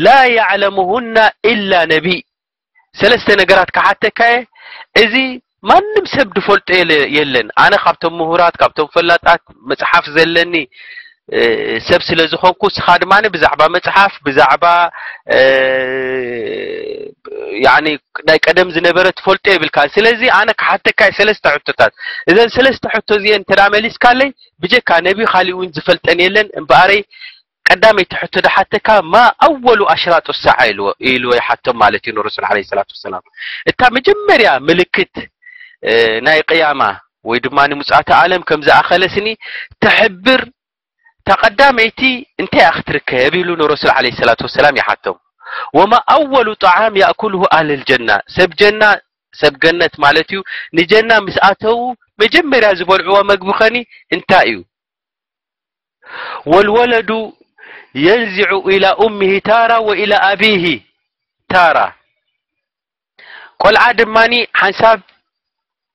ላ ያዕለሙሁና ኢላ ነቢይ። ሰለስተ ነገራት ክሓተካ እየ። እዚ ማንም ሰብ ዝፈልጦ የለ- የለን። ኣነ ካብቶም ምሁራት፣ ካብቶም ፈላጣት፣ መጽሓፍ ዘለኒ እ፣ ሰብ ስለ ዝኾንኩ፣ ንስኻ ድማ ብዛዕባ መጽሓፍ፣ ብዛዕባ እ፣ ያኒ ናይ ቀደም ዝነበረ ትፈልጦ የብልካ። ስለዚ ኣነ ክሓተካ እየ ሰለስተ ሕቶታት። እዘን ሰለስተ ሕቶ እዚአን እንተ ደኣ መሊስካለይ፣ ብጀካ ነቢ ካሊእ እውን ዝፈልጠን የለን። እምበኣረይ ቀዳመይቲ ሕቶ ደሓተካ፣ ማ ኣወሉ ኣሽራጡ ሳዓ ኢልዎ ኢልዎ ይሓቶም ማለት እዩ ንረሱል ዓለይሂ ሰላቱ ወሰላም። እታ መጀመርያ ምልክት እ፣ ናይ ቅያማ ወይ ድማ ምጽኣተ ዓለም ከም ዝኣኸለስኒ ትሕብር፣ እታ ቀዳመይቲ እንታይ እያ ክትርከብ ኢሉ ንረሱል ዓለይሂ ሰላቱ ወሰላም ይሓቶም። ወማ ኣወሉ ጣዓም ያእኩልሁ ኣህልል ጀና፣ ሰብ ጀና፣ ሰብ ገነት ማለት እዩ። ንጀና ምስ ኣተዉ መጀመርያ ዝበልዕዎ መግቢ ኸኒ እንታይ እዩ? ወልወለዱ የንዚዑ ኢላ ኡሚሂ ታራ ወኢላ ኣቢሂ ታራ። ቆልዓ ድማኒ ሓንሳብ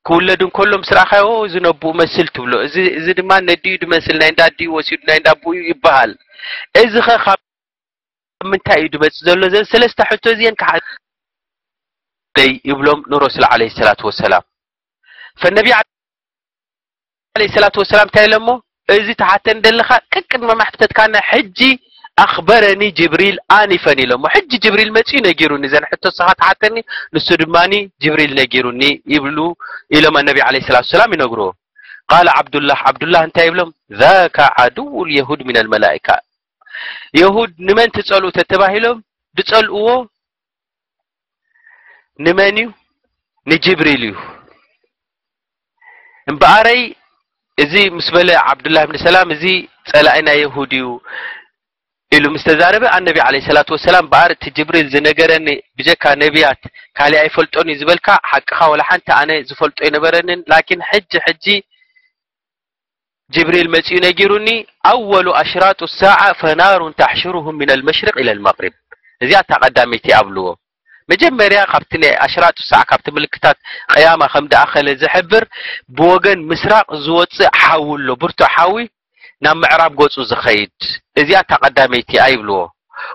ክውለድ እንከሎ ምስ ረኣኻዮ፣ እዚ ነብኡ መስል ትብሎ። እዚ፣ እዚ ድማ ነዲኡ ድመስል፣ ናይ እንዳ ኣዲኡ ወሲዱ ናይ እንዳ ኣቦኡ ይበሃል። እዚ ኸ ካብ ምንታይ እዩ ድመጽእ ዘሎ? እዘን ሰለስተ ሕቶ እዚአን ክሓ-፣ ደይ ይብሎም ንረሱል ዓለይሂ ሰላቱ ወሰላም። ፈነቢ ዓለይሂ ሰላቱ ወሰላም እንታይ ኢሎሞ? እዚ ትሓተኒ ዘለኻ ቅቅድሚ ማሕተትካና ሕጂ ኣኽበረኒ ጅብሪል ኣኒፈን ኢሎሞ። ሕጂ ጅብሪል መጺኡ ነጊሩኒ፣ እዘን ሕቶ ንስኻ ትሓተኒ፣ ንሱ ድማኒ ጅብሪል ነጊሩኒ ይብሉ ኢሎም ኣነቢ ዓለይሂ ሰላቱ ወሰላም ይነግርዎ። ቃለ ዓብዱላህ፣ ዓብዱላህ እንታይ ይብሎም? ዛካ ዓድው ልየሁድ ሚነል መላኢካ። የሁድ ንመን ትጸልኡ ተተባሂሎም፣ ዝጸልእዎ ንመን እዩ? ንጅብሪል እዩ። እምበኣረይ እዚ ምስ በለ ዓብዱላህ ብን ሰላም፣ እዚ ጸላኢ ናይ የሁድ እዩ ኢሉ ምስ ተዛረበ፣ ኣነቢ ዓለይሂ ሰላቱ ወሰላም፣ እምበኣር እቲ ጅብሪል ዝነገረኒ ብጀካ ነቢያት ካሊእ ኣይፈልጦን እዩ ዝበልካ፣ ሓቅኻ፣ ወላ ሓንቲ ኣነ ዝፈልጦ ኣይነበረንን፣ ላኪን ሕጂ ሕጂ ጅብሪል መጺኡ ነጊሩኒ፣ ኣወሉ ኣሽራጡ ሳዓ ፈናሩን ታሕሽሩሁም ሚነል መሽሪቅ ኢለል መቅሪብ። እዚኣ እታ ቀዳመይቲ ኣብልዎ። መጀመርያ ካብቲ ናይ ኣሽራጡ ሳዓ፣ ካብቲ ምልክታት ቅያማ ከም ደኣኸለ ዝሕብር፣ ብወገን ምስራቅ ዝወጽእ ሓዊ ኣሎ፣ ብርቱዕ ሓዊ ናብ ምዕራብ ገጹ ዝኸይድ። እዚኣ እታ ቀዳመይቲ ኣይብልዎ።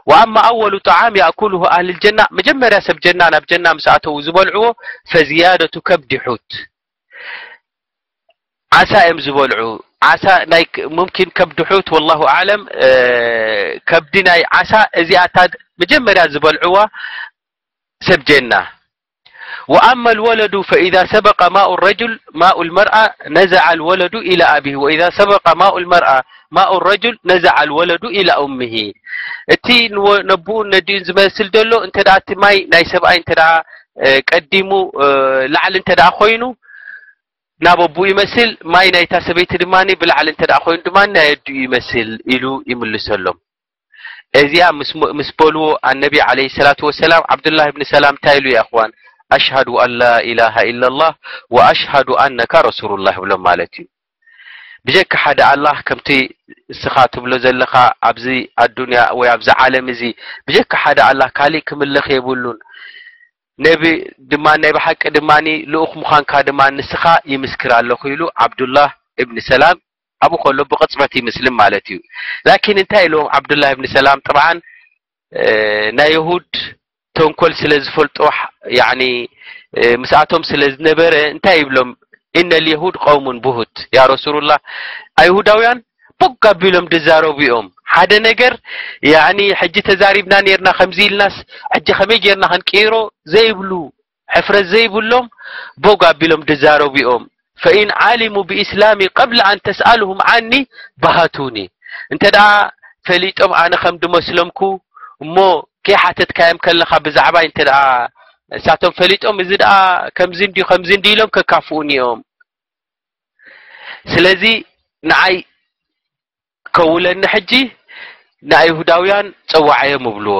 ወኣማ ኣወሉ ጣዓም ያእኩሉሁ ኣህልል ጀና፣ መጀመርያ ሰብ ጀና ናብ ጀና ምስ ኣተዉ ዝበልዕዎ፣ ፈዝያደቱ ከብዲ ሑት፣ ዓሳ እዮም ዝበልዑ። ዓሳ ናይ ክ-፣ ሙምኪን ከብዲ ሑት፣ ወላሁ ኣዕለም፣ እ፣ ከብዲ ናይ ዓሳ፣ እዚኣ እታ መጀመርያ ዝበልዕዋ ሰብ ጀና። ወኣማ ልወለዱ ፈኢዛ ሰበቀ ማኡ ረጁል ማኡ ልመርኣ ነዘዐ ልወለዱ ኢላ ኣቢሂ ወኢዛ ሰበቀ ማኡ ልመርኣ ማኡ ረጁል ነዘዐ ልወለዱ ኢላ ኡሚሂ። እቲ ንወ-፣ ነብኡን ነዲኡን ዝመስል ዘሎ፣ እንተ ደኣ እቲ ማይ ናይ ሰብኣይ እንተ ደኣ፣ እ፣ ቀዲሙ፣ እ፣ ላዕሊ እንተ ደኣ ኮይኑ፣ ናብ ኣቦኡ ይመስል፣ ማይ ናይታ ሰበይቲ ድማ ብላዕሊ እንተ ደኣ ኮይኑ ድማ ናይ ኣዲኡ ይመስል ኢሉ ይምልሰሎም። እዚኣ ምስ ሞ-፣ ምስ በልዎ ኣነቢ ዓለይሂ ሰላቱ ወሰላም፣ ዓብዱላህ ብን ሰላም እንታይ ኢሉ? ያ እኽዋን፣ ኣሽሃዱ ኣን ላ ኢላሃ ኢላላህ ወኣሽሃዱ ኣነካ ረሱሉላህ ይብሎም ማለት እዩ። ብጀካ ሓደ ኣላህ፣ ከምቲ እስኻ ትብሎ ዘለኻ፣ ኣብዚ ኣዱንያ ወይ ኣብዚ ዓለም እዚ ብጀካ ሓደ ኣላህ ካሊእ ክምለኽ የብሉን፣ ነቢ ድማ ናይ ብሓቂ ድማ ልኡኽ ምዃንካ ድማ ንስኻ ይምስክር ኣለኹ ኢሉ ዓብዱላህ እብኒ ሰላም ኣብኡ ከሎ ብቕጽበት ይምስልም ማለት እዩ። ላኪን እንታይ ኢልዎም ዓብዱላህ እብኒ ሰላም? ጥብዓን፣ እ፣ ናይ የሁድ ተንኮል ስለ ዝፈልጦ፣ ሕ-፣ ያዕኒ፣ እ፣ ምስኣቶም ስለ ዝነበረ እንታይ ይብሎም? ኢነ ልየሁድ ቀውሙን ብሁት፣ ያ ረሱሉላህ፣ ኣይሁዳውያን ቦግ ኣቢሎም ድዛረቡ እዮም። ሓደ ነገር፣ ያዕኒ፣ ሕጂ ተዛሪብና ኔርና ከምዚ ኢልናስ፣ ሕጂ ከመይ ጌርና ክንቅይሮ ዘይብሉ፣ ሕፍረት ዘይብሎም፣ ቦግ ኣቢሎም ድዛረቡ እዮም። ፈኢን ዓሊሙ ብኢስላሚ ቀብለ ኣን ተስኣልሁም ዓኒ በሃቱኒ። እንተ ደኣ ፈሊጦም ኣነ ከም ድመስለምኩ እሞ ከይሓተትካዮም ከለኻ ብዛዕባይ እንተ ደኣ እሳቶም ፈሊጦም፣ እዚ ደኣ ከምዚ እንድዩ፣ ከምዚ እንድዩ ኢሎም ከካፍኡኒ እዮም። ስለዚ ንዓይ ከውለኒ ሕጂ ንኣይሁዳውያን ጸዋዓዮም እብልዎ።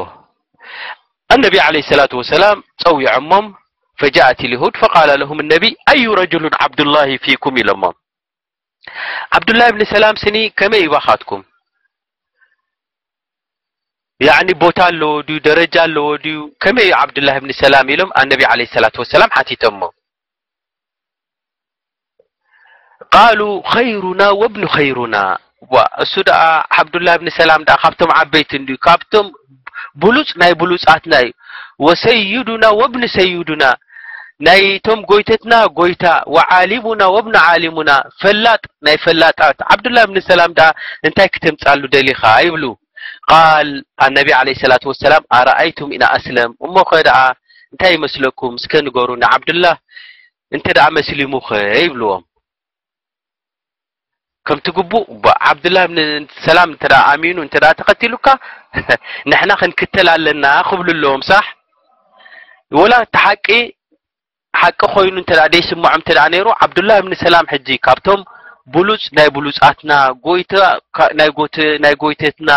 ኣነቢ ዓለይሂ ሰላቱ ወሰላም ጸዊዖሞም፣ ፈጃአት ልይሁድ ፈቃለ ለሁም ነቢ ኣዩ ረጅሉን ዓብዱላሂ ፊኩም ኢሎሞም። ዓብዱላህ ብኒ ሰላም ስኒ ከመይ እዩ ባኻትኩም? ያዕኒ ቦታ ኣለዎ ድዩ? ደረጃ ኣለዎ ድዩ? ከመይ እዩ ዓብዱላህ ብኒ ሰላም ኢሎም ኣነቢ ዓለይሂ ሰላቱ ወሰላም ሓቲቶሞ። ቃሉ ኸይሩና ወብኑ ኸይሩና። ዋ፣ እሱ ደኣ ዓብዱላህ ብኒ ሰላም ደኣ ካብቶም ዓበይቲ እንድዩ፣ ካብቶም ብሉጽ ናይ ብሉጻትና እዩ። ወሰይዱና ወብኒ ሰይዱና፣ ናይቶም ጎይተትና ጎይታ፣ ወዓሊሙና ወብኒ ዓሊሙና፣ ፈላጥ ናይ ፈላጣት። ዓብዱላህ ብኒ ሰላም ደኣ እንታይ ክተምጻሉ ደሊኻ ይብሉ። ቃል ኣነቢ ዓለይሂ ሰላቱ ወሰላም፣ ኣረኣይቱም ኢና ኣስለም፣ እሞ ኸ ደኣ እንታይ ይመስለኩም? እስከ ንገሩኒ። ዓብዱላህ እንተ ደኣ መስሊሙ ኸ ይብልዎም። ከምቲ ግቡእ ባ-፣ ዓብዱላህ ብን ሰላም እንተ ደኣ ኣሚኑ፣ እንተ ደኣ ተኸቲሉካ፣ ንሕና ክንክተል ኣለና ክብሉ ኣለዎም፣ ሳሕ? ወላ እቲ ሓቂ፣ ሓቂ ኮይኑ እንተ ደኣ ዘይስምዖም እንተ ደኣ ነይሩ፣ ዓብዱላህ ብን ሰላም ሕጂ ካብቶም ብሉጽ ናይ ብሉጻትና፣ ጎይታ፣ ካ-፣ ናይ ጎተ-፣ ናይ ጎይተትና፣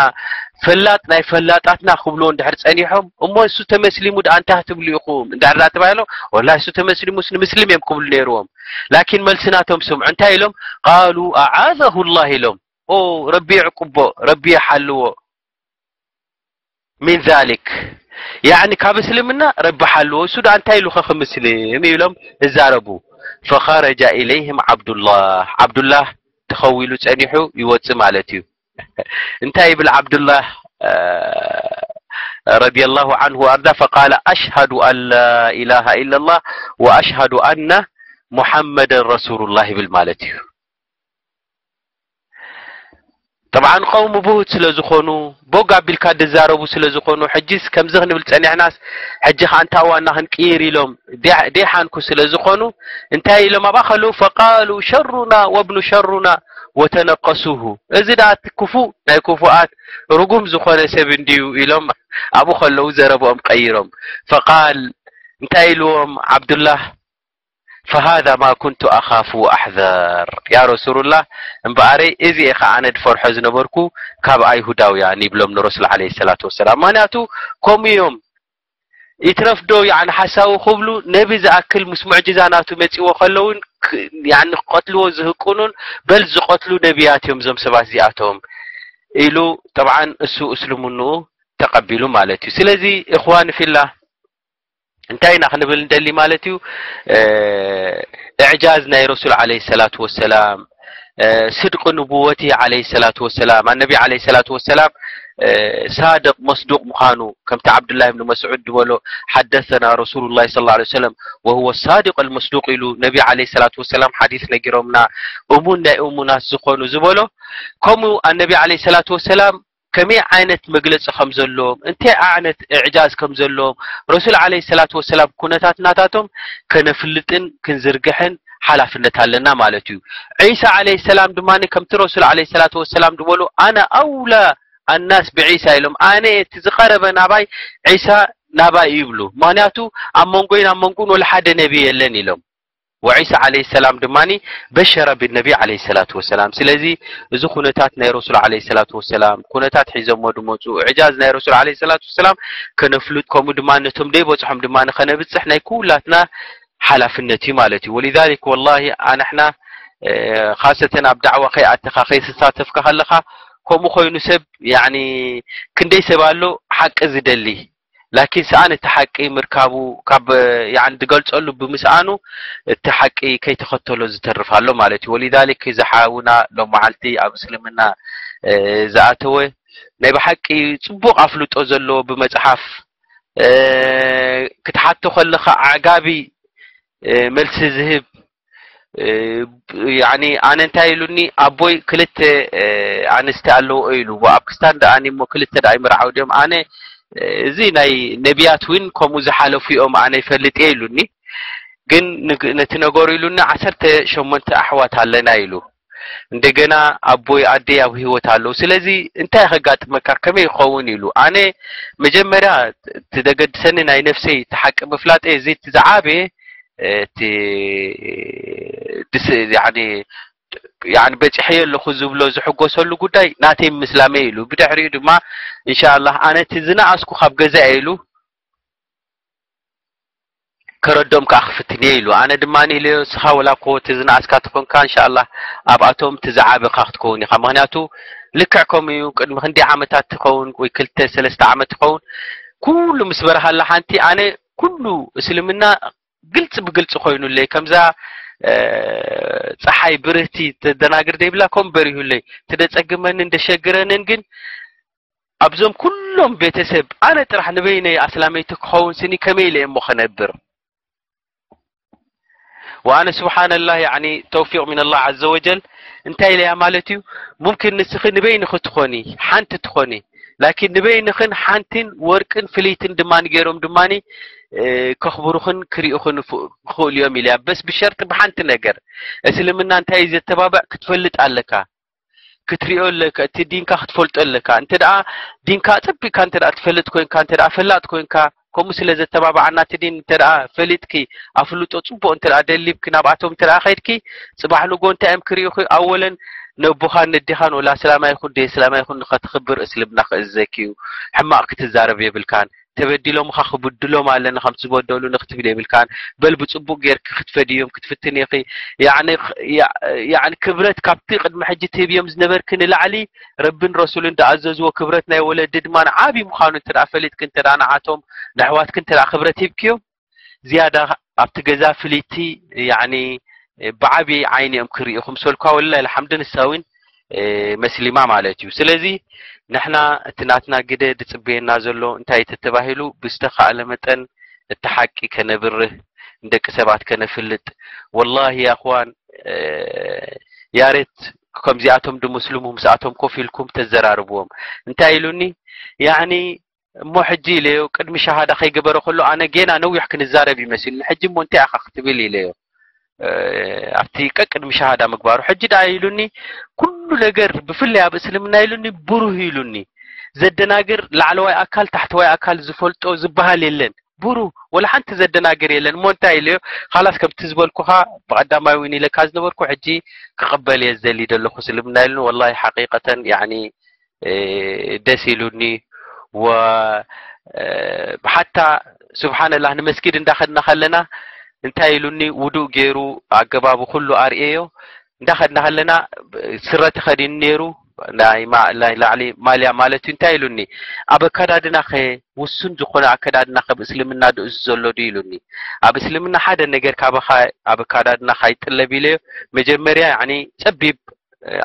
ፈላጥ ናይ ፈላጣትና ክብልዎ እንድሕር ጸኒሖም፣ እሞ እሱ ተመስሊሙ ደኣ እንታይ ክትብሉ ኢኹም? እንድሕር ደኣ ተባሂሎም፣ ወላሂ እሱ ተመስሊሙስ ንምስሊም እዮም ክብሉ ነይርዎም። ላኪን መልሲ ናቶም ስምዑ። እንታይ ኢሎም? ቃሉ ኣዓዘሁ ላህ ኢሎም። ኦ፣ ረቢ ይዕቁቦ፣ ረቢ ይሓልዎ። ሚን ዛሊክ፣ ያዕኒ ካብ እስልምና ረቢ ሓልዎ። እሱ ደኣ እንታይ ኢሉ ኸ ክምስልም ኢሎም ይዛረቡ። ፈኸረጃ ኢለይህም ዓብዱላህ፣ ዓብዱላህ ተኸዊሉ ጸኒሑ ይወጽእ ማለት እዩ። እንታይ ይብል ዓብዱላህ፣ እ፣ ረዲየላሁ ዐንሁ ወኣርዳ? ፈቃለ፣ ኣሽሃዱ ኣን ላ ኢላሃ ኢለላህ ወኣሽሃዱ ኣነ ሙሐመደን ረሱሉላህ ይብል ማለት እዩ። ጠብዓን ቀውሚ ብሁት ስለ ዝኾኑ፣ ቦግ ኣቢልካ ዝዛረቡ ስለ ዝኾኑ፣ ሕጂስ ከምዚ ክንብል ጸኒሕናስ፣ ሕጂ ኸኣ እንታ ዋና ክንቅይር ኢሎም፣ ደ-፣ ደይሓንኩ ስለ ዝኾኑ፣ እንታይ ኢሎም ኣብኣ ከለዉ? ፈቃሉ ሸሩና ወብኑ ሸሩና ወተነቀሱሁ። እዚ ደኣ እቲ ክፉእ ናይ ክፉኣት ርጉም ዝኾነ ሰብ እንድዩ ኢሎም ኣብኡ ከለዉ ዘረብኦም ቀይሮም። ፈቃል እንታይ ኢልዎም? ዓብዱላህ ፈሃዛ ማ ኩንቱ ኣኻፉ ወኣሕዘር። ያ ረሱሉላህ፣ እምበኣረይ እዚ እየ ኸዓ ኣነ ዝፈርሖ ዝነበርኩ ካብ ኣይሁዳውያን ይብሎም ንረሱል ዓለይሂ ሰላቱ ወሰላም። ምኽንያቱ ከምኡ እዮም። ይትረፍ ዶ ያዕኒ ሓሳዊ ክብሉ ነቢ ዝኣክል ምስ ሙዕጅዛ ናቱ መጺዎ ከለውን ክ-፣ ያዕኒ ክቐትልዎ ዝህቅኑን በል ዝቐትሉ ነቢያት እዮም እዞም ሰባት እዚኣቶም ኢሉ፣ ጠብዓን እሱ እስልምንኡ ተቐቢሉ ማለት እዩ። ስለዚ እኽዋን ፊላህ እንታይ ኢና ክንብል እንደሊ ማለት እዩ? እ፣ እዕጃዝ ናይ ረሱል ዓለይሂ ሰላቱ ወሰላም፣ እ፣ ስድቂ ንቡወቲ ዓለይሂ ሰላቱ ወሰላም፣ ኣነቢ ዓለይሂ ሰላቱ ወሰላም፣ እ፣ ሳድቅ መስዱቅ ምዃኑ፣ ከምቲ ዓብዱላህ ብን መስዑድ ዝበሎ፣ ሓደሰና ረሱሉላህ ሰለላሁ ዐለይሂ ወሰለም ወሁወ ሳድቅ ኣልመስዱቅ ኢሉ ነቢ ዓለይሂ ሰላቱ ወሰላም ሓዲስ ነጊሮምና፣ እሙን ናይ እሙናት ዝኾኑ ዝበሎ፣ ከምኡ ኣነቢ ዓለይሂ ሰላቱ ወሰላም ከመይ ዓይነት መግለጺ ከም ዘለዎም፣ እንታይ ዓይነት እዕጃዝ ከም ዘለዎም፣ ረሱል ዓለይሂ ሰላቱ ወሰላም ኩነታት ናታቶም ከነፍልጥን ክንዝርግሕን ሓላፍነት ኣለና ማለት እዩ። ዒሳ ዓለይሂ ሰላም ድማ ከምቲ ረሱል ዓለይሂ ሰላቱ ወሰላም ዝበሉ፣ ኣነ ኣውላ ኣናስ ብዒሳ ኢሎም፣ ኣነ እቲ ዝቐረበ ናባይ ዒሳ ናባይ እዩ ይብሉ። ምኽንያቱ ኣብ መንጎይን ኣብ መንጎን ወላ ሓደ ነቢ የለን ኢሎም። ወዒሳ ዓለይሂ ሰላም ድማ በሸረ ብነቢ ዓለይሂ ሰላቱ ወሰላም። ስለዚ እዚ ኩነታት ናይ ረሱል ዓለይሂ ሰላቱ ወሰላም፣ ኩነታት ሒዞሞ ዝመፁ፣ እዕጃዝ ናይ ረሱል ዓለይሂ ሰላቱ ወሰላም ከነፍልጥ፣ ከምኡ ድማ ነቶም ዘይበፅሖም ድማ ከነብፅሕ ናይ ኩላትና ሓላፍነት እዩ ማለት እዩ። ወሊዛሊክ ወላሂ ኣንሕና፣ እ፣ ካሰተን ኣብ ዳዕዋ ከይኣተኻ ከይተሳተፍካ ከለኻ ከምኡ ኮይኑ ሰብ፣ ያዕኒ፣ ክንደይ ሰብ ኣሎ ሓቂ ዝደሊ፣ ላኪን ሰኣን እቲ ሓቂ ምርካቡ ካብ፣ ያዕኒ፣ ዝገልጸሉ ብምስኣኑ እቲ ሓቂ ከይተኸተሎ ዝተርፍ ኣሎ ማለት እዩ። ወሊዛሊክ እዚ ሓውና ሎም መዓልቲ ኣብ እስልምና፣ እ፣ ዝኣተወ ናይ ብሓቂ ጽቡቕ ኣፍልጦ ዘለዎ ብመጽሓፍ፣ እ፣ ክትሓቶ ከለኻ ኣዕጋቢ፣ እ፣ መልሲ ዝህብ፣ እ፣ ያኒ ኣነ እንታይ ኢሉኒ፣ ኣቦይ ክልተ፣ እ፣ ኣንስቲ ኣለዎ ኢሉ፣ ኣብ ክስታን ደኣ እሞ ክልተ ደኣ ይምርዓው ድዮም? ኣነ፣ እ፣ እዚ ናይ ነቢያት እውን ከምኡ ዝሓለፉ እዮም፣ ኣነ ይፈልጥ እየ ኢሉኒ። ግን ንግ-፣ ነቲ ነገሩ ኢሉኒ፣ ዓሰርተ ሸሞንተ ኣሕዋት ኣለና ኢሉ። እንደገና ኣቦይ ኣደይ ኣብ ህይወት ኣለዉ። ስለዚ እንታይ ከጋጥመካ፣ ከመይ ይኸውን ኢሉ። ኣነ መጀመርያ እቲ ዘገድሰኒ ናይ ነፍሰይ እቲ ሓቂ ምፍላጠይ፣ እዚ እቲ ዝዓበየ፣ እቲ ድስ-፣ ያኒ፣ ያኒ በጺሐዮ ኣለኹ ዝብሎ ዝሕጎሰሉ ጉዳይ ናተይ ምስላመይ ኢሉ። ብድሕሪኡ ድማ ኢንሻኣላህ ኣነ እቲ ዝነኣስኩ ካብ ገዛ እየ ኢሉ ከረዶም ከኣ ክፍትን እየ ኢሉ። ኣነ ድማ ኢለዮ፣ እስኻ ወላ እኮ እቲ ዝነኣስካ ትኾንካ፣ እንሻኣላህ ኣብኣቶም እቲ ዝዓበኻ ክትከውን ኢኻ። ምኽንያቱ ልክዕ ከምኡ እዩ። ቅድሚ ክንደይ ዓመታት ትኸውን ወይ ክልተ ሰለስተ ዓመት ትኸውን፣ ኩሉ ምስ በርሃላ ሓንቲ ኣነ ኩሉ እስልምና ግልጽ ብግልጽ ኮይኑለይ፣ ከምዛ፣ እ፣ ጸሓይ ብርህቲ ተደናግር ዘይብላ ከም በሪሁለይ፣ ትደጸግመንን ደሸግረንን ግን ኣብዞም ኩሎም ቤተሰብ ኣነ ጥራሕ ንበይነይ ኣስላመይቲ ክኸውን ስኒ ከመይ ኢለ እሞ ከነብር? ወኣነ ስብሓንላህ፣ ያዕኒ ተውፊቕ ሚንላህ ዓዘ ወጀል። እንታይ ኢለያ ማለት እዩ? ሙምኪን ንስኺ ንበይንኺ ትኾኒ፣ ሓንቲ ትኾኒ፣ ላኪን ንበይንኽን ሓንቲን ወርቅን ፍልይትን ድማ ገይሮም ድማ ከኽብሩኽን ክሪኡኽን ይኽእሉ እዮም ኢለያ። በስ ብሸርጢ ብሓንቲ ነገር፣ እስልምና እንታይ እዩ ዘተባብዕ ክትፈልጥ ኣለካ። ክትሪኦ ኣለካ፣ እቲ ዲንካ ክትፈልጦ ኣለካ። እንተ ደኣ ዲንካ ኣጸቢቕካ እንተ ደኣ ትፈልጥ ኮይንካ፣ እንተ ደኣ ፈላጥ ኮይንካ፣ ከምኡ ስለ ዘተባብዓና እቲ ዲን እንተ ደኣ ፈሊጥኪ፣ ኣፍልጦ ጽቡቕ እንተ ደኣ ደሊብኪ፣ ናብኣቶም እንተ ደኣ ኸይድኪ፣ ጽባሕ ንጎ እንታይ እዮም ክርእዩኺ? ኣወለን ነቦኻን ነዴኻን ወላ እስላማይ ይኹን ደይ እስላማይ ይኹን ንኸተኽብር እስልምና ክእዘኪ እዩ። ሕማቕ ክትዛረብ የብልካን። ተበዲሎም ኻ ክብድሎም ኣለኒ፣ ከምቲ ዝበደሉኒ ክትብል የብልካን። በል ብጽቡቕ ጌርኪ ክትፈድዮም ክትፍትን ኢኺ። ያዕኒ ኽ-፣ ያ-፣ ያዕኒ ክብረት ካብቲ ቅድሚ ሕጂ ትህብዮም ዝነበርኪ ንላዕሊ ረብን ረሱልን ዝኣዘዝዎ ክብረት ናይ ወለዲ ድማ ዓቢ ምዃኑ እንተ ደኣ ፈሊጥኪ፣ እንተ ደኣ ንዓቶም ንኣሕዋትኪ እንተ ደኣ ክብረት ሂብክዮም፣ ዝያዳ ኣብቲ ገዛ ፍልይቲ፣ ያዕኒ ብዓቢ ዓይኒ እዮም ክርእዩ። ክምሰልኳ ወላሂ ኣልሓምዱ ንሳ እውን፣ እ፣ መስሊማ ማለት እዩ። ስለዚ ንሕና እቲ ናትና ግደ ዝጽበየና ዘሎ እንታይ ተተባሂሉ ብዝተኻእለ መጠን እቲ ሓቂ ከነብርህ፣ ንደቂ ሰባት ከነፍልጥ። ወላሂ ያ ኣኽዋን፣ እ፣ ያሬት ከምዚኣቶም ድምስልሙ ምስኣቶም ኮፍ ኢልኩም ተዘራርብዎም። እንታይ ኢሉኒ? ያዕኒ እሞ ሕጂ ኢለዮ፣ ቅድሚ ሸሃዳ ከይገበረ ከሎ ኣነ ጌና ነዊሕ ክንዛረብ ይመሲሉኒ። ሕጂ እሞ እንታይ ኢኻ ክትብል ኢለዮ። እ፣ ኣብቲ ቀቅድሚ ሸሃዳ ምግባሩ። ሕጂ ደኣ ኢሉኒ፣ ኩሉ ነገር ብፍላይ ኣብ እስልምና ኢሉኒ፣ ብሩህ ኢሉኒ። ዘደናግር ላዕለዋይ ኣካል ታሕተዋይ ኣካል ዝፈልጦ ዝበሃል የለን። ብሩህ፣ ወላ ሓንቲ ዘደናግር የለን። እሞ እንታይ ኢለዮ፣ ካላስ ከምቲ ዝበልኩኻ ብቐዳማይ እውን ኢለካ ዝነበርኩ ሕጂ ክቕበል እየ ዝደሊ ዘለኹ እስልምና ኢሉኒ። ወላሂ ሓቂቀተን ያዕኒ እ፣ ደስ ኢሉኒ። ወ-፣ እ፣ ሓታ ስብሓንላህ ንመስጊድ እንዳኸድና ከለና እንታይ ኢሉኒ፣ ውዱእ ገይሩ ኣገባቡ ኩሉ ኣርእየዮ። እንዳኸድና ከለና ስረ ተኸዲኑ ነይሩ፣ ናይ ማ-፣ ናይ ላዕሊ ማልያ ማለት እዩ። እንታይ ኢሉኒ፣ ኣብ ኣከዳድናኸ ውሱን ዝኾነ ኣከዳድና ከብ እስልምና ድኡ ዘሎ ድዩ ኢሉኒ። ኣብ እስልምና ሓደ ነገር ካባኻ ኣብ ኣከዳድናኻ ይጥለብ ኢለዮ። መጀመርያ ያዕኒ ጸቢብ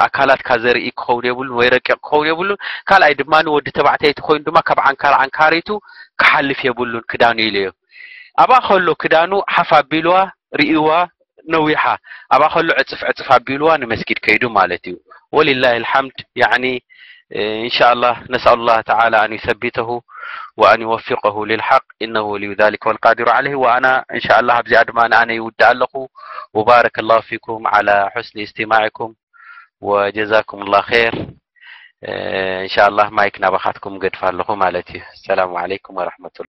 ኣካላትካ ዘርኢ ክኸውን የብሉን ወይ ረቂቕ ክኸውን የብሉን። ካልኣይ ድማ ንወዲ ተባዕታይ እቲ ኮይኑ ድማ ካብ ዓንካር ዓንካሪቱ ክሓልፍ የብሉን ክዳኑ ኢለዮ። ኣብኣ ከሎ ክዳኑ ሓፍ ኣቢልዋ ርእይዋ ነዊሓ፣ ኣብኣ ከሎ ዕጽፍ ዕጽፍ ኣቢልዋ ንመስጊድ ከይዱ ማለት እዩ። ወሊላሂ ልሓምድ፣ ያዕኒ፣ እ፣ ኢንሻኣላህ ነስኣሉ ላህ ተዓላ ኣን ዩሰቢተሁ ወኣን ዩወፊቀሁ ሊልሓቅ ኢነሁ ወልዩ ዛሊከ ወልቃዲሩ ዓለይህ። ወኣና ኢንሻኣላህ ኣብዚኣ ድማ ንኣነ ይውድእ ኣለኹ። ወባረከ ላሁ ፊኩም ዓላ ሑስኒ እስትማዕኩም። ወጀዛኩም ላህ ኸይር። እ፣ ኢንሻኣላህ ማይክ ናባኻትኩም ገድፋ ኣለኹ ማለት እዩ። ሰላሙ ዓለይኩም ወረሕመቱላህ።